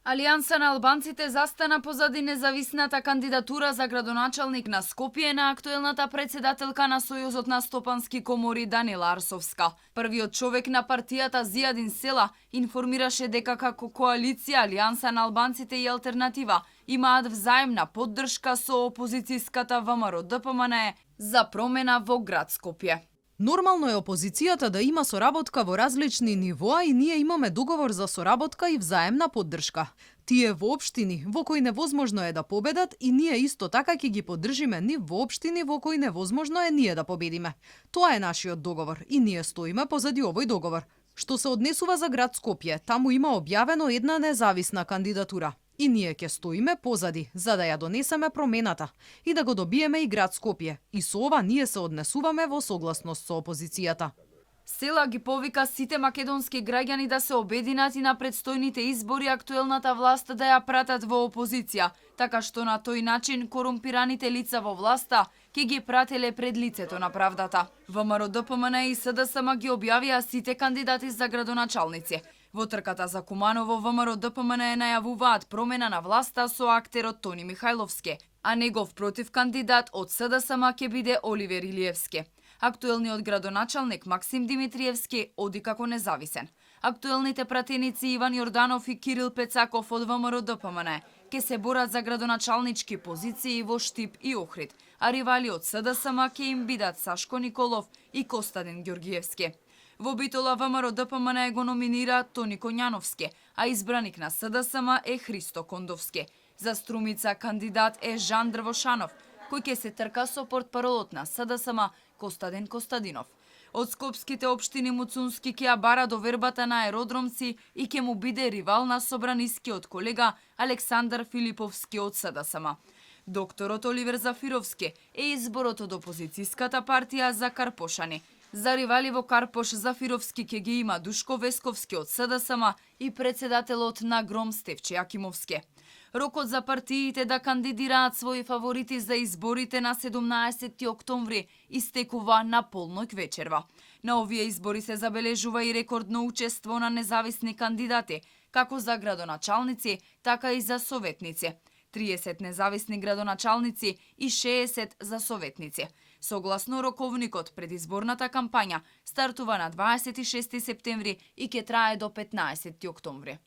Алијанса на албанците застана позади независната кандидатура за градоначалник на Скопје на актуелната председателка на Сојузот на стопански комори Данила Арсовска. Првиот човек на партијата Зијадин Села информираше дека како коалиција Алијанса на албанците и Алтернатива имаат взаемна поддршка со опозицијската ВМРО ДПМНЕ за промена во град Скопје. Нормално е опозицијата да има соработка во различни нивоа и ние имаме договор за соработка и взаемна поддршка. Тие во општини во кои невозможно е да победат и ние исто така ќе ги поддржиме нив во општини во кои невозможно е ние да победиме. Тоа е нашиот договор и ние стоиме позади овој договор. Што се однесува за град Скопје, таму има објавено една независна кандидатура. И ние ќе стоиме позади, за да ја донесеме промената и да го добиеме и град Скопје. И со ова ние се однесуваме во согласност со опозицијата. Села ги повика сите македонски граѓани да се обединат и на предстојните избори актуелната власт да ја пратат во опозиција, така што на тој начин корумпираните лица во власта ќе ги прателе пред лицето на правдата. ВМРО ДПМНЕ и СДСМ ги објавија сите кандидати за градоначалници. Во трката за Куманово ВМРО ДПМНЕ најавуваат промена на власта со актерот Тони Михајловски, а негов против кандидат од СДСМ ќе биде Оливер Илиевски. Актуелниот градоначалник Максим Димитриевски оди како независен. Актуелните пратеници Иван Јорданов и Кирил Пецаков од ВМРО ДПМНЕ ќе се борат за градоначалнички позиции во Штип и Охрид, а ривали од СДСМ ќе им бидат Сашко Николов и Костадин Ѓоргиевски. Во Битола ВМРО ДПМНЕ го номинира Тони Коњановски, а избраник на СДСМ е Христо Кондовски. За Струмица кандидат е Жан Дрвошанов, кој ќе се трка со портпаролот на СДСМ Костадин Костадинов. Од скопските општини Муцунски ќе ја бара до вербата на аеродромци и ќе му биде ривал на собранискиот колега Александар Филиповски од СДСМ. Докторот Оливер Зафировски е изборот од опозицијската партија за Карпошани. За ривали во Карпош Зафировски ќе ги има Душко Весковски од СДСМ и председателот на Гром Стефче Јакимовски. Рокот за партиите да кандидираат своји фаворити за изборите на 17 октомври истекува на полноќ вечерва. На овие избори се забележува и рекордно учество на независни кандидати, како за градоначалници, така и за советници. 30 независни градоначалници и 60 за советници. Согласно роковникот, предизборната кампања стартува на 26 септември и ќе трае до 15 октомври.